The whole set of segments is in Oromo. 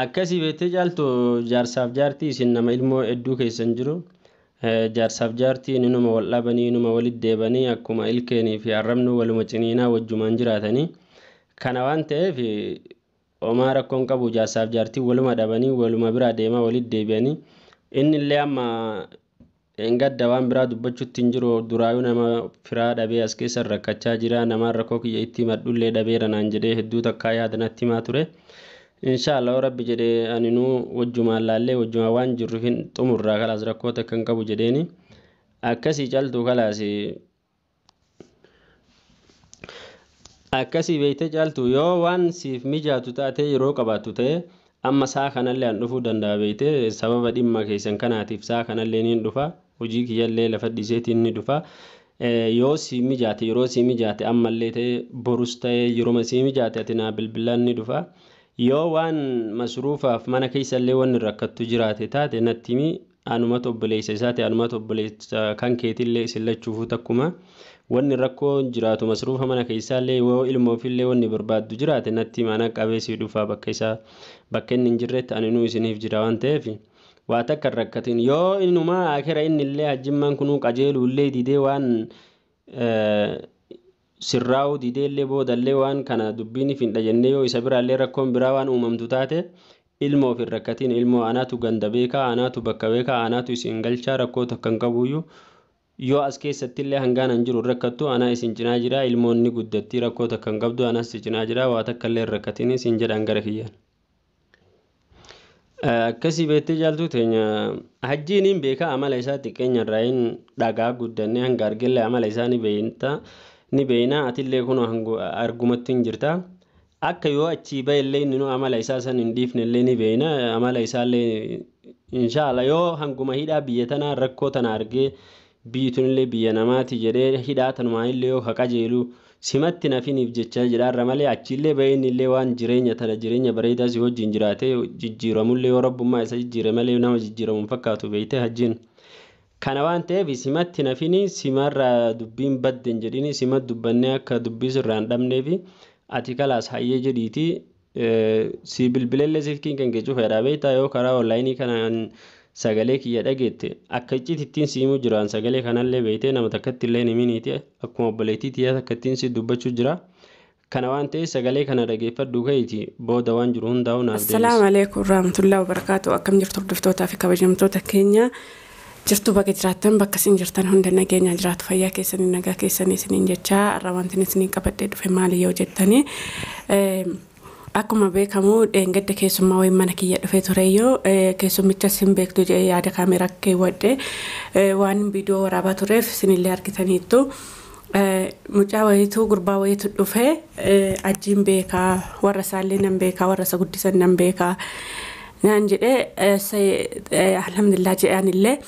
Akkasii beektee caaltu jaarsaaf jaartii isin nama ilmoo hedduu keessan jiru. Jaarsaaf jaartiin inuma wal dhabanii inuma walitti deebanii akkuma ilkeenii fi arrabni waluma ciniinaa wajjumaan jiraatanii. Kana waan ta'eef homaa rakkoon qabu jaarsaaf jaartii waluma dhabanii waluma biraa deemaa walitti deebi'anii. Inni illee amma gadda waan biraa dubbachuutti hin jiru duraayuu nama firaa dhabee as keessa rakkachaa jira namaan rakkoo kiyya itti himadhullee dhabeera naan jedhee hedduu takkaa yaada natti himaa ture. Inshaallah rabbi jedhee aninuu wajjumaan laallee wajjumaan waan jirruuf hin xumurraa kalaas rakkoo takka hin qabu jedheeni akkasii caltuu kalaas akkasii beektee caaltu yoo waan siif mijaatu taate yeroo qabaattu ta'e amma saa kanallee an dhufuu danda'a beektee sababa dhimma keessan kanaatiif saa kanallee niin dhufa hojii kiyyallee lafa dhiiseetiin ni dhufa. Yoo si mijaate yeroo si mijaate ammallee ta'e borus ta'e yeroo si mijaate ati naa bilbilaan ni dhufa. Yoo waan masruufaaf mana keessallee wanni rakkattu jiraate taate natti himi anumatu obboleessa isaati anumatu obboleessa kan keetillee isin lachuufuu takkuma wanni rakkoo jiraatu masruufa mana keessaallee yoo ilmoofillee wanni barbaaddu jiraate natti himi ana qabee sii dhufaa bakka isaa bakka inni hin jirretti aninuu isiniif jira waan ta'eef waa takka hin rakkatin yoo innumaa akira inni illee hajjimmaan kunuu qajeeluullee didee waan sirraa'uu dideellee boodallee waan kana dubbiin hin dhajennee yoo isa biraallee rakkoon biraa waan uumamtu taate ilmoo of hin rakkatiin ilmoo anaatu ganda beekaa anaatu bakka beekaa anaatu isin galchaa rakkoo takka hin qabuyyuu yoo as keessattillee hangaan hin jiru rakkattu anaa isin cinaa jira ilmoon ni guddatti rakkoo takka hin qabdu anas si cinaa jira waa takka illee hin rakkatiin isin jedhan gara kiyyaan. Akkasii beektee jaaltuu teenya hajjiin hin beekaa amala isaa xiqqeenya irraa hin dhagaa guddannee hanga argillee amala isaa ni beekta. Ni beekna atillee kun argumatti hin jirta. Akka yoo achii bahellee inni nu amala isaa san hin dhiifnellee ni beekna amala isaallee inshaalla yoo hanguma hidhaa biyya tanaa rakkoo tana argee biyyi tunillee biyya namaati jedhee hidhaa tanumaanillee yoo qajeelu simatti nafiniif jecha jedhaarra malee achiillee bahee innillee waan jireenya tana jireenya bareedaa si wajjin jiraatee jijjiiramullee yoo rabbummaa isa jijjiire malee nama jijjiiramu hin fakkaatu beeyte hajjiin. Kana waan ta'eef simatti nafini simarraa dubbiin badde hin jedhini sima dubbannee akka dubbii sirraa hin dhabneefi ati kalaas hayyee jedhiiti si bilbilellee silkiin kan kee cufeedha beektaa yoo karaa onlaayinii kanaan sagalee kiyya dhageette akka iccitittiin si himuu jiraan sagalee kanallee beektee nama takkatti illee himiniiti akkuma obboleettii tiyyaa takkattiin si dubbachuu jira. Kana waan ta'eef sagalee kana dhageeffadhu ka'iiti booda waan jiru hundaa'u naaf deebisi. Assalaamu alaikum warahmatullahi wabarakaatu. Akkam jirtu hordoftootaa fi kabajamtoota keenya. Jirtu bakka jiraattan bakka isin jirtan hunda nageenya jiraatu fayyaa keessanii nagaa keessanii isiniin jechaa har'a wanti isiniin qabadhee dhufe maali yoo jettanii akkuma beekamu dheengadda keessummaa wayii mana kiyya dhufee tureyyoo keessummicha isin beektu jedhee yaada kaameraa keewwadhe waan viidiyoo waraabaa tureef isinillee argitaniittu. Mucaa wayiitu gurbaa wayiitu dhufee ajiin beekaa warra isaallee nan beekaa warra isa guddisan nan beekaa naan jedhee alhamdulillah jedhanillee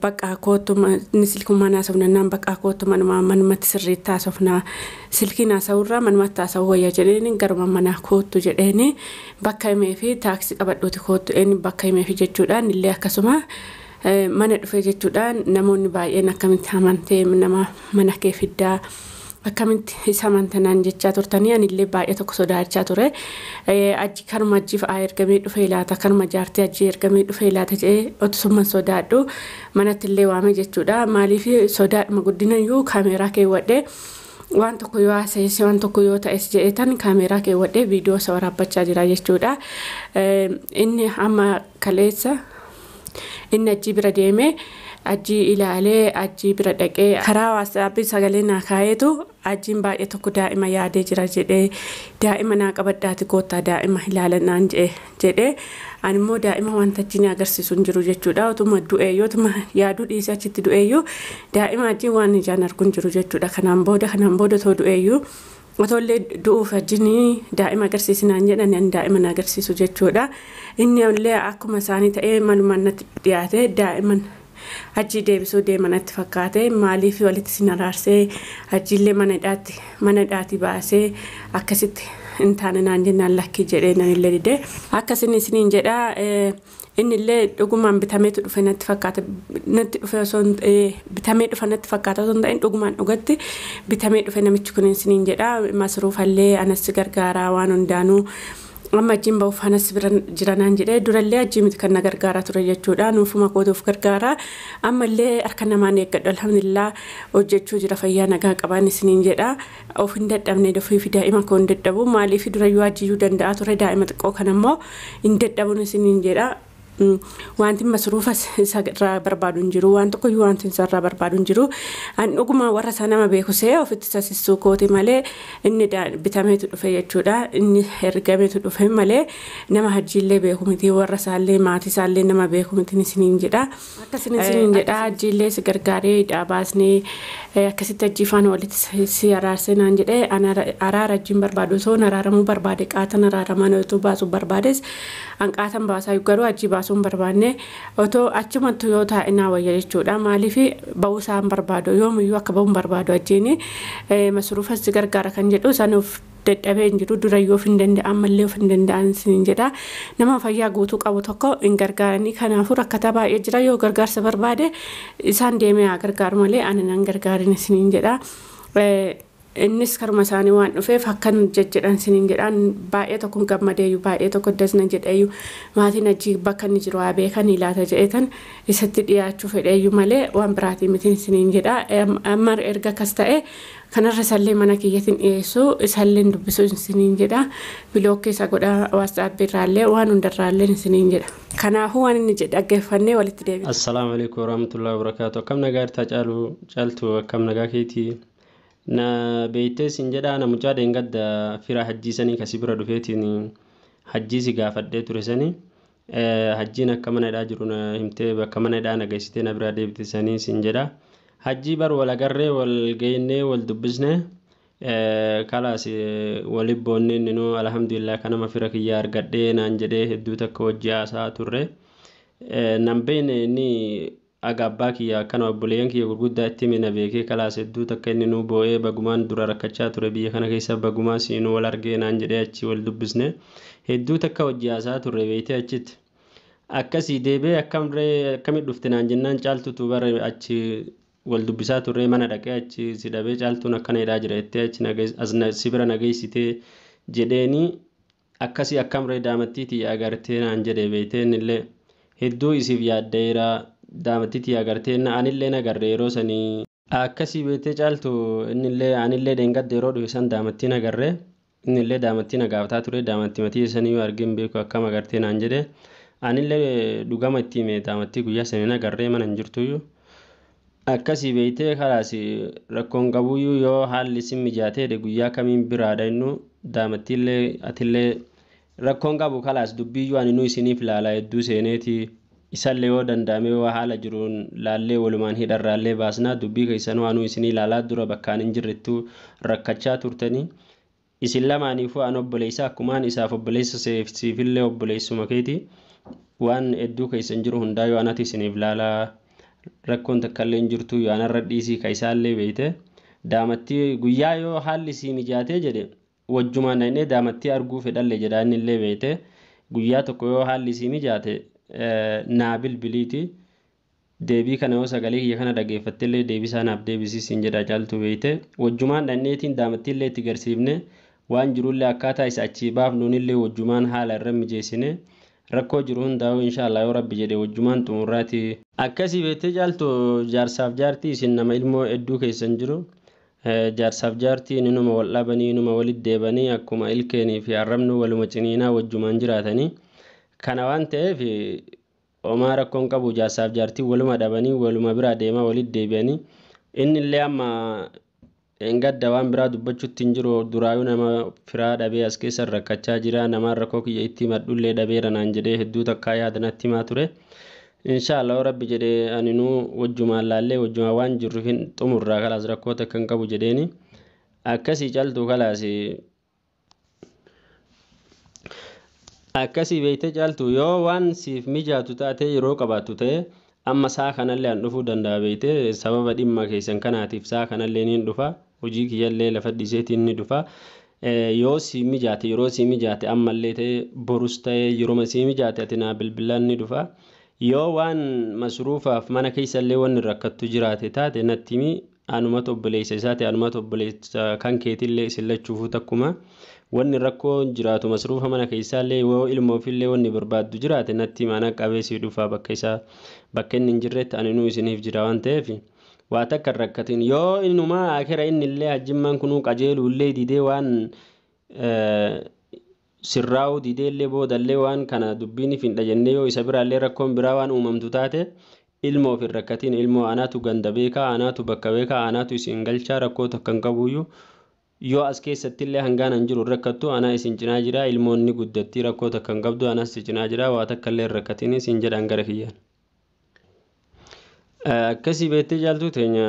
bakka kootu ni silkumaa naasofna naan bakka kootu manuma manumatti sirriitti haasofna silkii naasawurraa manumatti haasawuu wayya jedheeni garuma manaa kootu jedheeni bakka himee fi taaksii qabadhuuti kootu inni bakka himee fi jechuudhaan illee akkasuma mana dhufee jechuudhaan namoonni baay'een akkamitti amantee nama mana kee fiddaa akkamitti isa amantanaan jechaa turtanii anillee baay'ee tokko sodaachaa ture. Achi kanuma achiif haa ergamee dhufee laata kanuma jaartii achi ergamee dhufee laata jedhee otusumman sodaadhu manatti illee waame jechuudha. Maaliif sodaadhuma guddinayyuu kaameeraa keewwadhee waan tokko yoo haasa'es waan tokko yoo ta'es jedheetan kaameeraa keewwadhee viidiyoo isa waraabbachaa jira jechuudha. Inni amma kaleessa inni achi bira deemee achi ilaalee achi bira dhaqee karaa waatsaappii sagalee naa kaayeetu achiin baay'ee tokko daa'ima yaadee jira jedhee daa'ima naa qabadhaati koottaa daa'ima ilaalanaan jedhee ani immoo daa'ima wanta achi na agarsiisu hin jiru jechuudha. Otuma du'eeyyuu otuma yaaduu dhiisee achitti du'eeyyuu daa'ima achiin waan ijaan argu hin jiru jechuudha. Kanaan booda otoo du'eeyyuu otollee du'uuf achiin daa'ima agarsiisinaan jedhan ani daa'ima na agarsiisu jechuudha. Inni illee akkuma isaanii ta'ee malumaan natti dhiyaate daa'iman achi deebisuu deema natti fakkaate maaliif walitti isin araarsee achiillee mana hidhaatti baasee akkasitti hin taane naan jennaan lakkii jedhee nan illee dide. Akkasin isiniin jedhaa inni illee dhugumaan bitameetu dhufe natti fakkaata natti dhufe osoo bitamee dhufe natti fakkaata osoo hin ta'in dhugumaan dhugatti bitamee dhufe namichi kun isiniin jedhaa masruufallee anas gargaaraa waan hundaanuu Amma achiin ba'uuf anas bira jiranaan jedhee durallee achii miti kan na gargaaraa ture jechuudha. Nuufuma kootuuf gargaara. Ammallee harka namaan eeggadhu alhamdulillah hojjechuu jira fayyaa nagaa qabaan isiniin jedha. Of hin dadhabne ofii fi daa'ima koo hin dadhabu. Maaliif durayyuu ajiyyuu danda'a ture daa'ima xiqqoo kan ammoo hin dadhabuun isiniin jedha. Wanti masruufa isarraa barbaadu hin jiru waan tokkoyyuu wanti isarraa barbaadu hin jiru. An dhuguma warra isaa nama beeku see ofitti sasissuu kooti malee inni bitameetu dhufe jechuudha. Inni ergameetu dhufe malee nama hajjiillee beeku miti warra isaallee maatii isaallee nama beeku miti isiniin jedha. Akkasini isiniin jedha hajjiillee si gargaaree hidhaa baasnee akkasitti hajjii faana walitti si araarsee naan jedhee araara hajjiin barbaadu osoo araaramuu barbaade qaatan araaraman otoo baasuu barbaades an qaatan baasaa garuu hajjii baasuu hin barbaanne otoo achumattu yoo taa'e naa wayya jechuudha. Maaliif ba'uu isaa hin barbaadu yoomiyyuu akka ba'uu hin barbaadu hajjiin masruufas si gargaara kan jedhu sanuuf dadhabee hin jiru durayyuu of hin danda'an ammallee of hin danda'an isiniin jedha. Nama fayyaa guutuu qabu tokko hin gargaaranii kanaafuu rakkataa baay'ee jira yoo gargaarsa barbaade isaan deemee haa gargaaru malee ani nan gargaarin isiniin jedha. Innis karuma isaanii waan dhufeef akkan jejjedhan isiniin jedhaan baay'ee tokko gammadeeyyu baay'ee tokko dasna jedheeyyu maatiin achi bakka inni jiru haa beekanii laata jedheetan isatti dhiyaachuu fedheeyyu malee waan biraatiin miti isiniin jedha. Amma erga akkas ta'e kanarra isallee mana kiyyatiin dhiyeessuu isallee dubbisuu isiniin jedha. Bilook keessa godha waatsaappii irraallee waan hundarraallee isiniin jedha. Kanaafuu waan inni jedhe dhaggeeffannee walitti deebina. Assalaamu alaikum warahmatullahi wabarakatuh. Akkam nagaa jirtaa caaltu akkam nagaa keetii? Na beektee sin jedhaa na mucaa dheengadda fira hajjii sanii kasi bira dhufeetiin hajjii si gaafadhee ture sanii hajjiin akka mana hidhaa jiru na himtee bakka mana hidhaa na geessitee na biraa deebite sanii sin jedha. Hajjii bar wal agarree wal geennee wal dubbisne kalaas wali boonnee ninuu alhamdulillah kanama fira kiyyaa argadhee naan jedhee hedduu takka wajji haasaa turre. Nan beekne inni aga abbaa kiyya akkana obboleeyyan kiyya gurguddaa itti hime na beekee kalaas hedduu takka inni nuu boo'ee bagumaan dura rakkachaa ture biyya kana keessa bagumaa siinuu wal argee naan jedhee achi wal dubbisne hedduu takka wajji haasaa turre beektee achitti. Akkasii deebee akkamitti dhufte naan jennaan caaltutu bara achi wal dubbisaa turre mana dhaqee achi si dhabee caaltuun akkana hidhaa jira jettee achi si bira nageessitee jedheeni akkasii akkamree daamattii tiyya agartee naan jedhe beektee innillee hedduu isiif yaaddeera. Daamattii tiyya agartee anillee nagarre yeroo sanii akkasii beektee caaltu innillee anillee dheengadde yeroo dhufe san daamattii nagarre innillee daamattii na gaafataa ture daamattii matii sanii yoo argin beeku akkam agartee naan jedhe anillee dhugama itti hime daamattii guyyaa sanii nagarree mana hin jirtuyyuu akkasii beektee kalaas rakkoon qabuyyuu yoo haalli sin mijaatee guyyaa kamiin biraadha innu daamattiillee atillee rakkoon qabu kalaas dubbiyyuu ani nu isiniif ilaalaa hedduu seeneeti. Isallee yoo danda'ame yoo haala jiruun laallee walumaan hidharraallee baasnaa dubbii keessan waanuu isinii ilaalaa dura bakkaan hin jirrettu rakkachaa turtanii isin lamaaniifuu an obboleessa akkumaan isaaf obboleessa siifillee obboleessuma keeti waan hedduu keessan jiru hundaa yoo anati isiniif laalaa rakkoon takkallee hin jirtu yoo anarra dhiisii ka isaallee beeyte daamattii guyyaa yoo haalli sii mijaatee jedhe wajjumaan dhaqnee daamattii arguu fedhalle jedha innillee beeyte guyyaa tokko yoo haalli sii mijaate naa bilbiliiti deebii kana yoo sagalee kiyya kana dhaggeeffattellee deebisaa naaf deebisiisin jedha caaltu beeyte wajjumaan dhaqneetiin daamattiillee itti garsiifne waan jirullee akkaataa isa achii baafnuunillee wajjumaan haala irra mijeessine rakkoo jiru hundaa'u inshaallah yoo rabbi jedhe wajjumaan xumurraati. Akkasii beektee caaltu jaarsaaf jaartii isin nama ilmoo hedduu keessan jiru jaarsaaf jaartii numa wal dhabanii numa walitti deebanii akkuma ilkeenii fi arrabnu waluma ciniinaa wajjumaan jiraatanii. Kana waan ta'eef homaa rakkoon qabu jaarsaaf jaartii waluma dhabanii waluma biraa deemaa walitti deebi'anii innillee amma gadda waan biraa dubbachuutti hin jiru duraayuu nama firaa dhabee as keessa rakkachaa jira namaan rakkoo kiyya itti himadhullee dhabeera naan jedhee hedduu takkaa yaadanatti himaa ture. Inshaallah rabbi jedhee aninuu wajjumaan laallee wajjumaan waan jirruuf hin xumurraa kalaas rakkoo takka hin qabu jedheeni akkasii caaltuu kalaas. Akkasii beektee caaltu yoo waan siif mijaatu taate yeroo qabaattu ta'e amma saa kanallee an dhufuu danda'a beektee sababa dhimma keessan kanaatiif saa kanallee niin dhufa hojii kiyyallee lafa dhiiseetiin ni dhufa yoo sii mijaate yeroo sii mijaate ammallee ta'e borus ta'e yeroo sii mijaate ati naa bilbilaan ni dhufa yoo waan masruufaaf mana keessallee wanni rakkattu jiraate taate natti himi anumatu obboleessa isaati anumatu obboleessa kan keetillee isin lachuufuu takkuma Wanni rakkoo jiraatu masruufa mana keessaallee yoo ilmoofillee wanni barbaaddu jiraate natti mana qabee sii dhufaa bakka isaa bakka inni hin jirretti ani nuu isiniif jira waan ta'eef waa takka hin rakkatin. Yoo innumaa akira inni illee hajjimmaan kunuu qajeeluu illee didee waan sirraa'uu didee illee boodallee waan kana dubbiin hin dhajannee yoo isa biraallee rakkoon biraa waan uumamtu taate ilmoo of hin rakkatin. Ilmoo anaatu ganda beekaa, anaatu bakka beekaa, anaatu isin galchaa, rakkoo takka hin qabuyyuu. Yoo as keessatti illee hangaan hin jiru rakkattu anaa isin cinaa jira, ilmoon ni guddatti, rakkoo takka hin qabdu, anas si cinaa jira, waa takka illee hin rakkatin isin jedhan gara kiyyaan. Akkasii beektee jaaltuu teenya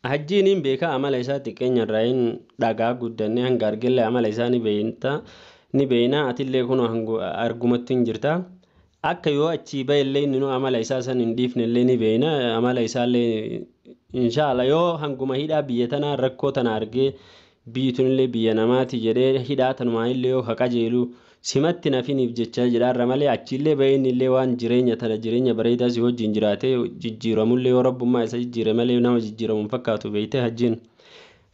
hajjiin hin beekaa amala isaa xiqqeenya irraa hin dhagaa guddannee hanga argellee amala isaa ni beekta ni beekna, atillee kun argumatti hin jirta. Akka yoo achii bahellee inni amala isaa san hin dhiifne illee ni beekna, amala isaallee inshaalla yoo hanguma hidhaa biyya tanaa rakkoo tana argee biyyi tunillee biyya namaati jedhee hidhaa tanumaanillee yoo ka qajeelu simatti nafiniif jecha jedhaarra malee achiillee bahee innillee waan jireenya tana jireenya bareedaa si wajjin jiraatee jijjiiramullee yoo rabbummaa isa jijjiire malee nama jijjiiramu hin fakkaatu beeyte hajjiin.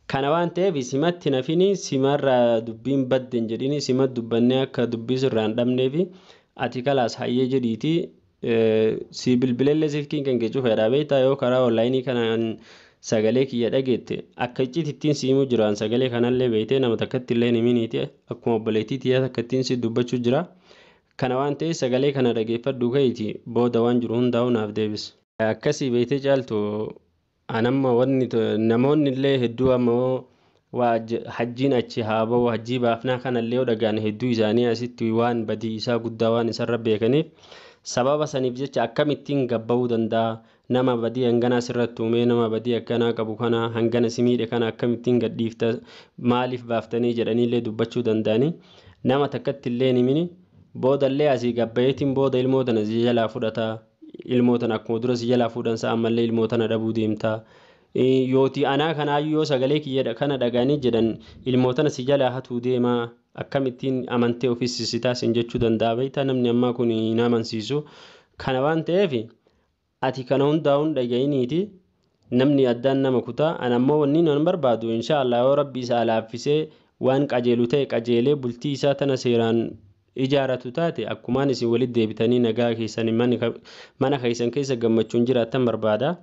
Kana waan ta'eef simatti nafini simarraa dubbiin badde hin jedhini, sima dubbannee akka dubbii sirraa hin dhabneefi ati kalaas hayyee jedhiiti si bilbilellee silkiin kan kee cufeedha beektaa. Yoo karaa onlaayinii kanaan sagalee kiyya dhageette akka iccitittiin si himuu jiraan sagalee kanallee beeytee nama takkatti illee himiniiti, akkuma obboleettii tiyyaa takkattiin si dubbachuu jira. Kana waan ta'eef sagalee kana dhageeffadhu ka'iiti booda waan jiru hundaa'u naaf deebis. Akkasii beeytee caaltu anamma wanni namoonni illee hedduu ammoo waa hajjiin achi haa ba'u hajjii baafnaa kanallee yoo dhagaan hedduu isaanii asitti waan badii isaa guddaa waan isarra beekaniif sababa saniif jecha akkamittiin gabba'uu danda'a, nama badii hanganaa sirratti uumee nama badii akkanaa qabu kana hangana si miidhe kana akkamittiin gadhiifta maaliif baaftanii jedhaniillee dubbachuu danda'anii nama takkatti illee himini. Boodallee asii gabbayeetiin booda ilmoo tana si jalaa fudhata, ilmoo tana akkuma dura si jalaa fuudhan sa'a ammallee ilmoo tana dhabuu deemta. Yooti anaa kanaayyuu yoo sagalee kiyya kana dhagaanii jedhan ilmoo tana si jalaa hatuu deema, akkamittiin amantee ofis sisitaa sin jechuu danda'a beektaa, namni ammaa kun hin amansiisu. Kana waan ta'eef ati kana hundaa'uun dhaga'iniiti namni addaan nama kutaa. Ana ammoo wanni nan barbaadu inshaallah yoo rabbi isaa laaffisee waan qajeelu ta'e qajeelee bultii isaa tana seeraan ijaaratu taate akkumaan isin walitti deebitanii nagaa keessan mana keessan keessa gammachuun jiraattan barbaada.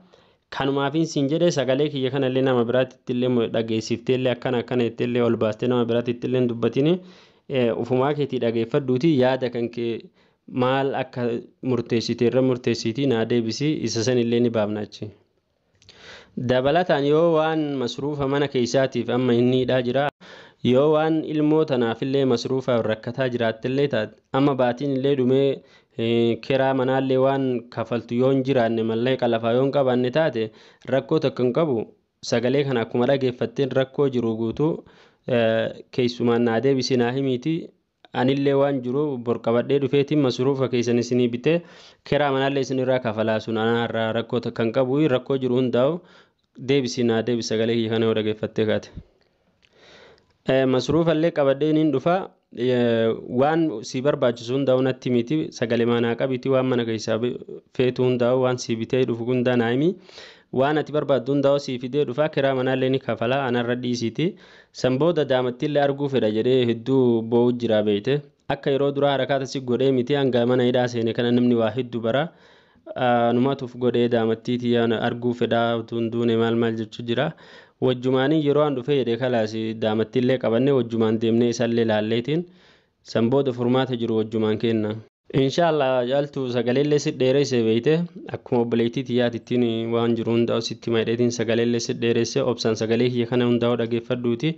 Kanumaafin siin jedhee sagalee kiyya kanallee nama biraatti illee dhageessiftee illee akkana akkana jettee illee ol baastee nama biraatti illee hin dubbatini, ufumaa keetii dhageeffadhuuti yaada kan kee maal akka murteessite irra murteessitii naa deebisi, isa san illee ni baafna achi. Dabalataan yoo waan masruufa mana keessaatiif amma inni hidhaa jira, yoo waan ilmoo tanaafillee masruufaaf rakkataa jiraattillee taate amma baatiin illee dhumee keraa manaallee waan kafaltu yoo hin jiraanne mallaqa lafaa yoo hin qabaanne taate rakkoo tokko hin qabu. Sagalee kana akkuma dhageeffatteen rakkoo jiru guutuu keessumaan naa deebisi naa himiiti. Anillee waan jiru borqabadhee dhufeetiin masruufa keessan isinii bitee keraa manaallee isinirraa kafalaa sun anaarraa rakkoo tokko hin qabu. Rakkoo jiru hundaa'u deebisi naa deebisi sagalee kiyya kana yoo dhageeffattee kaate. Masruufallee qabadhee niin dhufa, waan si barbaachisu hundaa'u natti miti, sagalee manaa qabiti, waan mana keessaa feetu hundaa'u waan si bitee dhufu hundaa naa himi, waan ati barbaaddu hundaa'u si fidee dhufa, kiraa manaallee ni kafalaa anarra dhiisiiti. San booda daamattillee arguu fedha jedhee hedduu boo'u jira beeyte. Akka yeroo duraa harakaata si godhee miti hanga mana hidhaa seene kana namni waa hedduu bara numatuuf godhee daamattii tiyyaa arguu fedhaa utuu hin duune maal maal jechuu jira. Wajjumaanii yeroo an dhufee jedhee kalaas daamattillee qabanne wajjumaan deemnee isallee laalleetiin san booda furmaata jiru wajjumaan kenna. Inshaallah caaltu sagaleellee si dheeresse beeyte, akkuma obboleettii tiyyaatittiin waan jiru hundaa'u sitti madheetiin sagaleellee si dheeresse obsaan sagalee kiyya kana hundaa'u dhageeffadhuuti.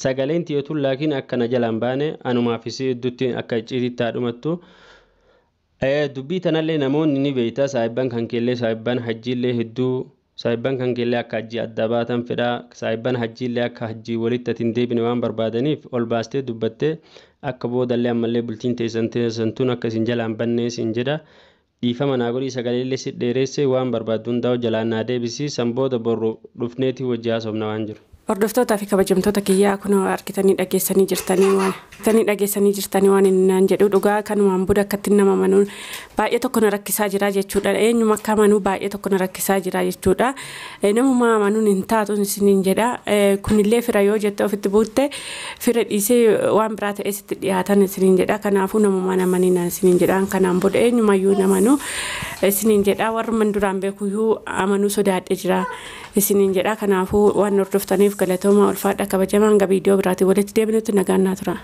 Sagaleen tiyyatuun laakiin akka na jalaan baane anumaafis idduutti akka icciititti haa dhumattu. Dubbii tanallee namoonni ni beeyta, saahibban kan keellee saahibban hajjiillee hedduu saahibban kan keellee akka hajjii adda baatan fedhaa, saahibban hajjiillee akka hajjii walitti ati hin deebine waan barbaadaniif ol baastee dubbattee akka boodallee ammallee bultiin teessan teessantuun akka isin jalaan bannee isin jedha. Dhiifama naa godhii sagaleellee si dheeresse waan barbaaddu hundaa'u jalaan naa deebisi, san booda borru dhufneeti wajji haasofna waan jiru. Hordoftootaa fi kabajamtoota kiyyaa, kunoo argitanii dhageessanii jirtanii waan argitanii dhageessanii jirtanii waan inni naan jedhu. Dhugaa kanumaan booda akkatti nama amanuun baay'ee tokko na rakkisaa jira jechuudha. Eenyuma akka amanuu baay'ee tokko na rakkisaa jira jechuudha. Namuma amanuun hin taatu isiniin jedha. Kunillee fira yoo jette ofitti buutte, fira dhiisee waan biraa ta'ee sitti dhiyaatan isiniin jedha. Kanaafuu namumaan amaniin isiniin jedha. Kanaan booda eenyumayyuu namanuu isiniin jedha. Warra duraan beekuyyuu amanuu sodaadhe jira isiniin jedha. Kanaafuu waan hordoftaniif galatooma, ulfaadha, kabajamaan. Hanga viidiyoo biraatiin walitti deebinutti nagaan naa tura.